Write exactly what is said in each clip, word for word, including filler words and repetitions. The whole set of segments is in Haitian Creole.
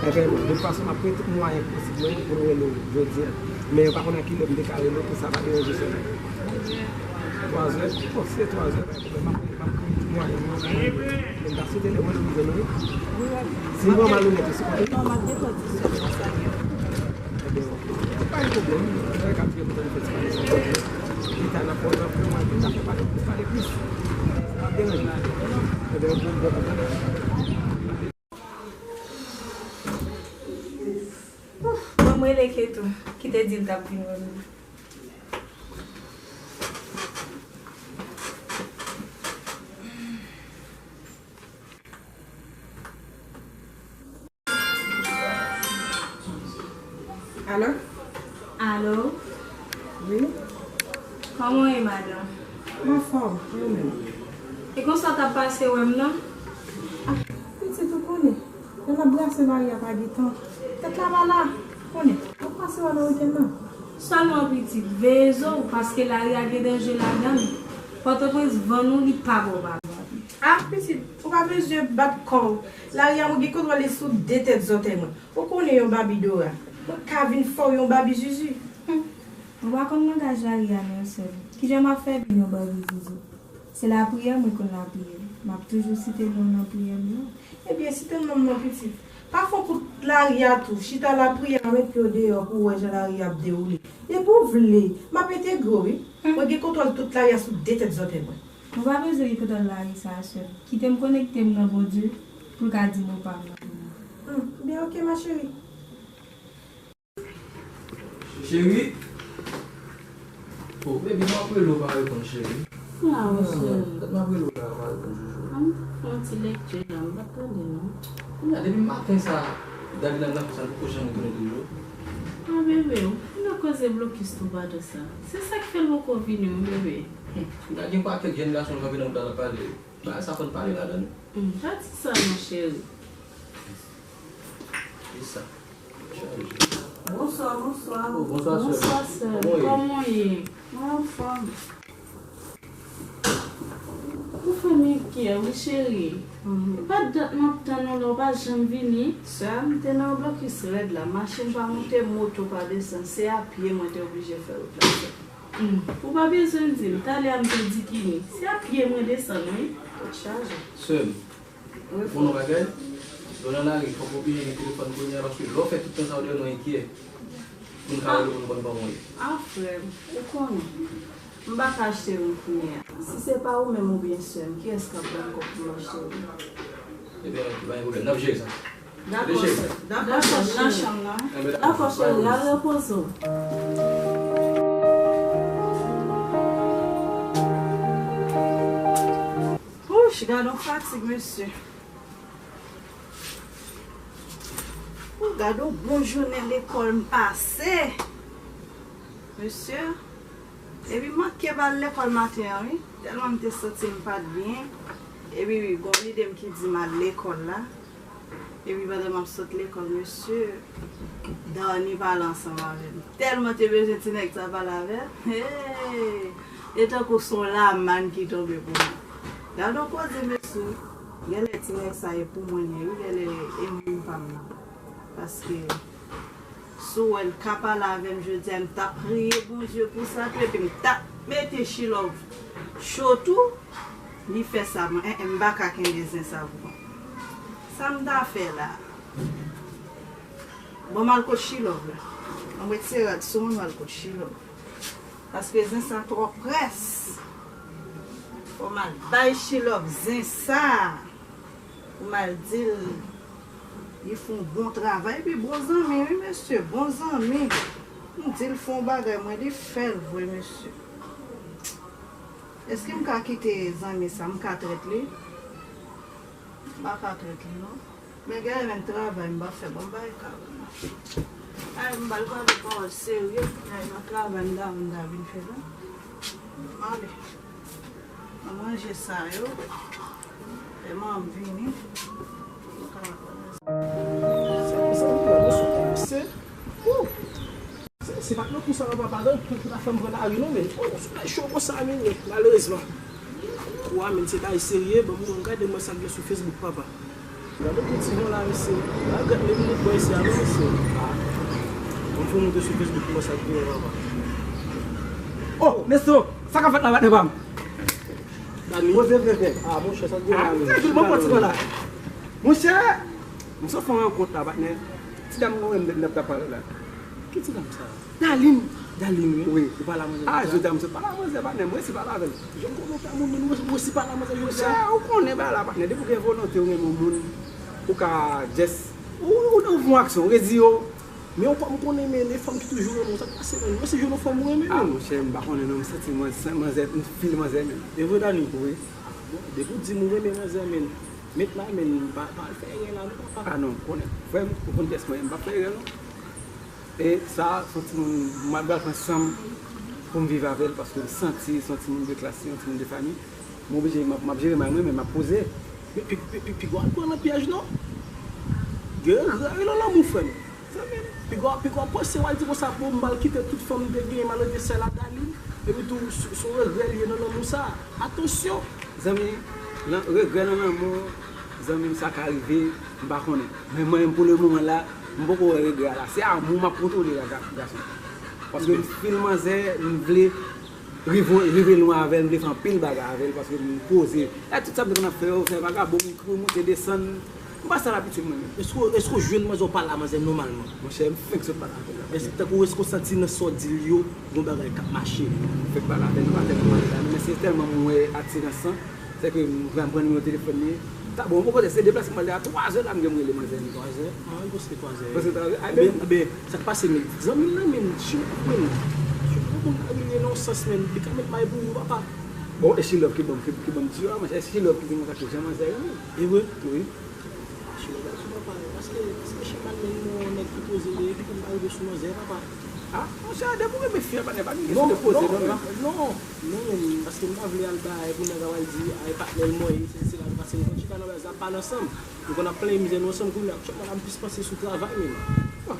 Ebyen, de tout fason, m ap pran tout mwayen posib mwen pou m rele w jodi a. Men yo pa konn a ki lè m te ka rele w pou sa pa deranje sè mwen. Twazè, bon, si se twazè, pa gen pwoblèm, m ap, m ap pran tout mwayen mwen pou m rele w. Men m ta swete lè mwen nou jwenn ou, wi. Si m pran malonèt, ou sipòte? Non, m ap gentan di sè m konsa. Ebyen, pa gen pwoblèm, mwen ka priye pou mwen fè ti pale sa. Pita n ap pran, n ap pran, n ap pale, pale plis. Sa p ap deranje. Ebyen, ok, bon, bon, bon. Ouf, ban m rele Ketou, ki te di l t ap vin wè m nan. Alo? Alo? Wi? Kòman w ye, madanm? M anfòm, e ou menm? E konsa w t ap pase wè m nan? Ah, pitit, ou konnen, lè m ap brase lari a pa gen tan. Tèt la pa la, ou konnen. M ap pase wè nan wikenn nan. Sèlman pitit, veye zo w, paske lari a gen danje ladan l. Pòtoprens vann ou, li pa ba w bagay. Ah, pitit, ou pa bezwen bat kò w. Lari a mwen gen kontwòl li sou de tèt zòtèy mwen. Ou konnen yon babi Dora. Mwen ka vin fè w yon babi Zuzu. Hum. Ou pa konn langaj lari a non, sè m. Kijan m ap fè vin yon babi Zuzu? Se lapriyè mwen konn lapriyè. M ap toujou site non w nan priyè m yo. Ebyen, site non m non, pitit. Pa fè w kout lari a tou. Chita lapriyè a, met pye w deyò pou w wè jan lari a ap dewoule. Depi w vle, m ap entegre w, wi. Mwen gen kontwòl tout lari a sou de tèt zòtèy mwen. Ou pa bezwen gen kontwòl lari sa a, sè m. Kite m konekte m nan Bondye pou l ka di mo pa m nan pou mwen. Hmm, byen, ok, ma chérie. Cheri. Oh, baby, m ap rele w pa reponn, cheri. Ah, wi, cheri. M ap rele w la, pa reponn, chouchou. An, fè yon ti lekti la, m pa t tande, non. Kounya, depi maten sa, Davina nan fè sa, l poko janm retounen toujou. Ah, bebe, ou nan koze blokis tou pandan sa. Se sa k fè l poko vini, wi, bebe. Hum, gade yon pakèt jèn gason kanpe nan wout la, l ap pale. Bagay sa fò n pale ladan l. Hum, pa di sa, non, cheri. Ki sa? Bonswa, bonswa. Oh, bonswa, sè. Bonswa, sè. Kòman w ye? Kòman w ye? Mwen anfòm. Ou fè m enkyè, wi, cheri. Mhm. E pa dat m ap tann ou la, ou pa janm vini. Sè m, te nan yon blokis rèd la. Machin pa monte, moto pa desann. Se a pye mwen te oblije fè wout la, sè. Hmm. Ou pa bezwen di m, talè a m te di Kimi. Se a pye mwen desann, wi. Tèt chaje. Sè m, ou konnen yon bagay? Lè w nan lari, fòk w oblije gen telefòn kounye a, paske lè w fè tout tan sa a, w dwe nan enkyè. Moun ka rele w, moun konn kòman w ye. Ah, frè m, ou konnen. M pa ka achte youn kounye a. Si se pa ou menm oubyen sè m, kiyès k ap ban m kòb pou m achte youn? Ebyen, pa gen pwoblèm, n ap jere sa. Dakò, cheri. Dakò, cheri. Nan chanm nan. Dakò, cheri, al repoze w. Wouch, gad on fatig, mesye. Ou gad on bon jounen lekòl m pase. Mesye, epi m manke pa al lekòl maten an, wi. Tèlman m te santi m pa t byen. Epi, wi, gon lide m ki di m al lekòl la. Epi pandan m ap sot lekòl, mesye, Dani pale ansanm avè m. Tèlman te bezwen ti nèg sa pale avè l. Hey! E tankou se yon lamann ki tonbe pou mwen. Gad on koze, mesye. Genlè ti nèg sa e pou mwen li ye, wi, genlè e moun pa m nan. Paske si w wè l ka pale avè m jodi a, m t ap priye Bondye pou sa tou, epi m t ap mete chilòv cho tou. Li fè sa, mwen, en, en, m pa ka kenbe zen sa pou mwen. Sa m ta fè la? Bon, m al kot chilòv la. Mwen retire rad sou mwen, m al kot chilòv. Paske zen sa twò près. Fò m al bay chilòv zen sa. Pou m al di l, li fè yon bon travay. Epi bon zanmi, wi, mesye, bon zanmi. M di l fè yon bagay, mwen, li fè l vre, mesye. Èske m ka kite zanmi sa? M ka trèt li? M pa ka trèt li, non. Men gen yon travay m pa fè, bon, m pa ka. Ay, m ba l pale pawòl serye. Ay, nan travay m ta, m ta vin fè la. M ale. Mwen manje sa yo. Lè manman m vini. Se, se, se, se, se, se pa t nan kou sa papa, non, pou, pou ta fè m pran lari, non, men. Oh, sou bagay cho konsa, men, malerezman. Kou a, men, se bagay serye, bon, mwen gade mwen sa k gen sou Facebook, papa. Gade pou ti jan la, mesye. Gade, gade, men minit bò isi a, non, mesye. Ah. Yon fò monte sou Facebook pou wè sa k gen, papa. Oh, Nesto, sa k ap fèt la, patnè pa m? Dani. Poze vrè, vrè. Ah, monchè, sa k gen la, menm. Mwen pran ti jan la. Monchè, m sot fè yon rankont la, patnè. Ti dam mwen menm n ap pale la. Ki ti dam sa? Darline. Darline, wi. Wi. Ou pale a manzè jodi a? Ah, jodi a m sot pale a manzè, patnè. M resi pale avè l. Jan m konnen w ta moun, men ou resi pale a manzè jodi a. Monchè, ou konnen bagay la, patnè. Depi w gen volonte, ou renmen yon moun, ou ka just, ou, ou, ou fè yon aksyon, ou redi yo. Men ou pa m konnen, men e fanm ki toujou renmen w, sa k pase, men? Mwen se jwenn yon fanm ou renmen, men. Ah, monchè, m pa konnen non, m santi manzè, manzè, m feel manzè, men. E vre, Dani? Wi. Bon, depi w di m ou renmen manzè, men, met la, men, pa, pa al fè erè la, non, papa. Ah, non, m konnen. Frè m, ou konn pyès mwen, m p ap fè erè, non. E sa, se yon timoun, m ap pral pran san m pou m viv avè l, paske m santi se yon timoun de klas, se yon timoun de fanmi. M oblije, m ap, m ap jere mal mwen, men m ap poze. Men pi, pi, pi, piga w al pran nan pyèj, non. Gen regrè wi nan lanmou, frè m. Zanmi m, piga w, piga w panse w al di konsa, bon, m pral kite tout fanm m te genyen, m al rete sèl ak Darline. Epi tou, se, se yon regrè l ye nan lanmou sa. Atansyon! Zanmi, nan, regrè nan lanmou, zanmi m, sa ka rive, m pa konnen. Men mwen menm, pou le moman la, m poko wè regrè a la. Se amou m ap kontwole la, ga-, gason. Paske m feel manzè, m vle rive, rive lwen avè l, m vle fè anpil bagay avè l, paske m poze. E tout sa m te konn ap fè yo, fè vagabon, m kouri monte desann. M pa sa l abitye mwen menm. Èske, èske w jwenn manzè, w pale a manzè nòmalman? Monchè, m fenk sot pale avè l la. Èske, tankou, èske w santi nan sa w di l yo, gon bagay k ap mache? M fenk pale avè l, nou pa tèlman pale la, men se tèlman m wè atirans lan, se ke m pran, m pran nimewo telefòn li. Ta bon, bon, kote, se deplase m pral de a twa zè la, m gen m rele manzè li. Twa zè? Ah, wi, paske twa zè. Paske twa zè, a, ebyen, men, ebyen, sa k pase, men, zanmi l nan, men, Chilòv, men, Chilòv, bon, bagay li nan yon sans, men, li ka met may pou ou, papa. Bon, e Chilòv ki ban m, ki, ki ban m di a, monchè, e Chilòv ki di m konsa ke jan manzè renmen l. E vre? Wi. Chilòv la sou papa, paske, paske Chilòv pa menm yon nèg ki poze li ye, ki konn pa rive sou manzè, papa. Ah, monchè, depi w renmen fi a, patnè, pa gen kesyon de poze, non, non, non. Non, non, men, paske m pa vle al bay pou nèg ap al di, ay, patnè l mwen ye, se, se la, paske nou konn chita nan baz la, pa nan sanm. Nou konn ap plenyen mizè nou ansanm kounye a. Aktyèlman la, m plis panse sou travay, men.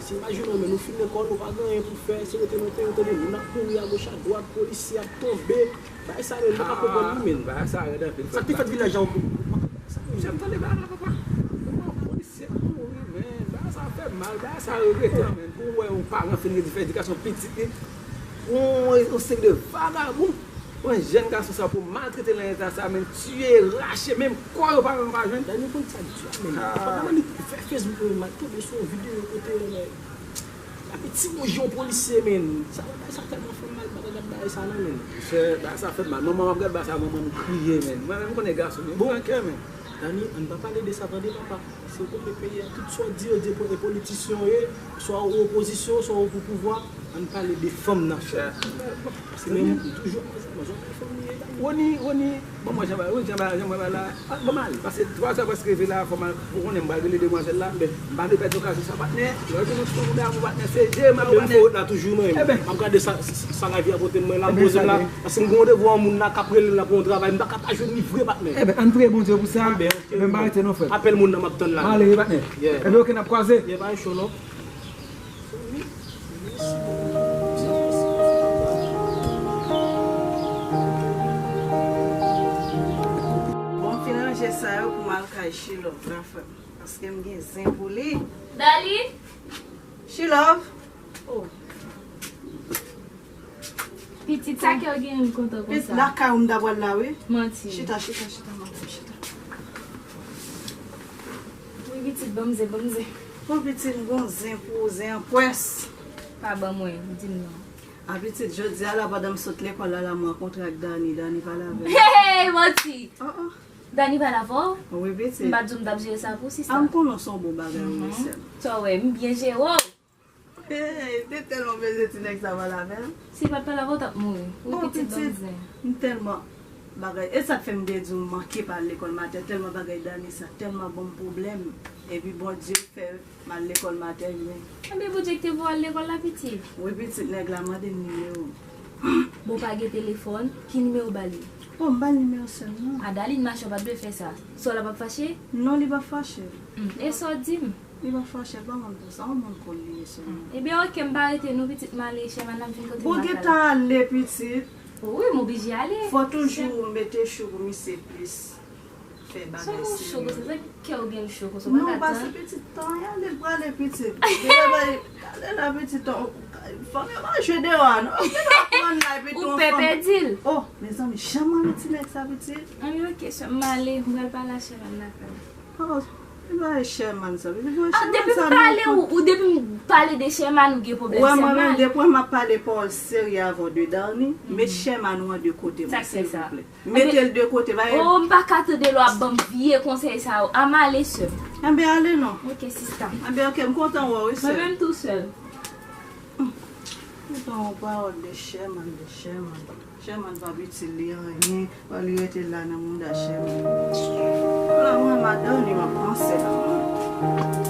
Si imajine w, men, ou fin lekòl, ou pa gen anyen pou fè, se rete nan peyi w, tande moun ap mouri agoch adwat, polisye ap tonbe. Bagay sa yo, nou pa konprann li, men. Bagay sa rèd anpil, frè. Sa k te fèt vilaj la, ou, ou, ou, sa, monchè, m tande bagay la, papa. Polisye ap mouri, men. Bagay sa fè mal, bagay sa regretan, men. Pou w wè yon paran fin redi fè edikasyon pitit li, yon, yon seri de vagabon. Pran jèn gason sa pou maltrete l nan eta sa, men, tiye, rache, menm kò yo paran yo pa jwenn. Dani konn sa di a, men. Ah. Pandan li fè Facebook, men, m tonbe sou yon videyo kote, men, Lavi ti bouji yon polisye, men. Sa, bagay sa tèlman fè m mal, m pa ka gad bagay sa non, men. Monchè, bagay sa fè m mal. Manman m ap gad bagay sa, manman m kriye, men. Mwen menm, m konnen gason, men. Bon. Gran kè, men. Dani, ann pa pale de sa, tande, papa. Se w konprann peyi a, tout sa w di, yo di e politisyen w ye, swa ou opozisyon, swa ou pou pouvwa, ann pale de fanm nan, frè. Monchè. Paske men, m toujou ap manzè, manzè, yon bèl fanm li ye, Dani. Roni, Roni, Bon, mwen, jan mwen, jan mwen, jan mwen la, ah, bon, m ale, paske twa zè prèske rive la, fò m al, ou konnen m pral rele demwazèl la, m pa vle pèdi okazyon sa, patnè. Lè w jwenn yon ti fanm ou damou, patnè, se de ma ou, patnè. Ebyen, m fè wout la toujou, mwen. Ebyen. M ap gade sa, sa, sa lavi a pote m, mwen la, m poze m la. Paske m gen randevou a yon moun la k ap rele m la pou yon travay, m pa ka pa jwenn li vre, patnè. Ebyen, ann priye Bondye pou sa, men m pa rete non, frè m. Apèl moun nan m ap tann la. M ale, patnè. Ebyen, oke, n ap kwaze. Ebyen, pa yon cho, non. Bon, m fin ranje sa yo pou m al kay Chilòv la, frè m. Paske m gen zen pou li. Dali! Chilòv! Oh. Pitit, sa ke w gen kontan konsa? Lakay ou m ta pral la, wi. Manti. Chita, chita, chita, madanm, chita. Wi, pitit, ban m zen, ban m zen. Bon, pitit, m gon zen pou ou, zen an pwès. Pa ban mwen, di m non. A, pitit, jodi a la, pandan m sot lekòl la, la, m rankontre ak Dani. Dani pale avè m. Hey, hey, manti! Oh, oh. Dani pale avè w? Wi, pitit. M pa t di w m t ap jere sa pou w, sista. A, m konnen w se yon bon bagay, wi, sè m. Sa w wè, m byen jere w. Hey, te tèlman bezwen ti nèg sa pale avè m. Si l pa t pale avè w, w t ap mouri. Wi, pitit, ban m zen. M tèlman bagay. E sa k fè m te di w m manke pa al lekòl maten, tèlman bagay Dani sa, tèlman ban m pwoblèm. Epi Bondye fè m al lekòl maten, men. Enben, Bondye ki te voye w al lekòl la, pitit? Wi, pitit, nèg la mande m nimewo m. Bon, pa gen telefòn, ki nimewo w ba li? Bon, m ba l nimewo sè m nan. A, Darline, mache, w pa t dwe fè sa. Sè w la p ap fache? Non, li p ap fache. Hmm, e sa w di m? Li p ap fache, l pa konn pou sa, yon moun kòl li ye sèlman. Ebyen, oke, m pa rete non, pitit, m ale, chè, n ap vin kote m. Bon, gentan ale, pitit. Wi, m oblije ale. Fò toujou mete chou pou misye plis. Fè Sa bagay ou cho konsa, serye. Sa kè ou gen l cho konsa? Non, pase pitit tan, ale l prale pitit. Deja bay, ale la pitit tan. Fanm yo pa jwe deyò a non. Ou pa pran la epi Ou tou pè fanm. Pèdi l. Oh, mezanmi, Sherman ti nèg sa pitit. Anyway, ok, sè, m ale, m pral pale a Sherman lakay. Oh, li bay Sherman sa. Li bay Ah, Sherman depi sa m pale non. ou, ou depi m pale de Sherman, ou gen pwoblèm Wè mwen menm Sherman. Depi mwen m ap pale pawòl serye avè w de Darny, met Sherman ou an de kote mwen, Sa k fè sa? silvouplè. Mete l de kote, bay. Oh, m pa ka tande lè w ap ban m vye konsèy sa yo. A m ale, sè. Anben ale non. Ok, sista. Anben ok, m kontan wè w wi Mwen sè. Menm tou sèl. Kontan wè w pawòl de Sherman, de Sherman. Sherman pa itil li anyen, wè li rete la nan mouda Sherman. Wala mwen madanm li m ap panse la.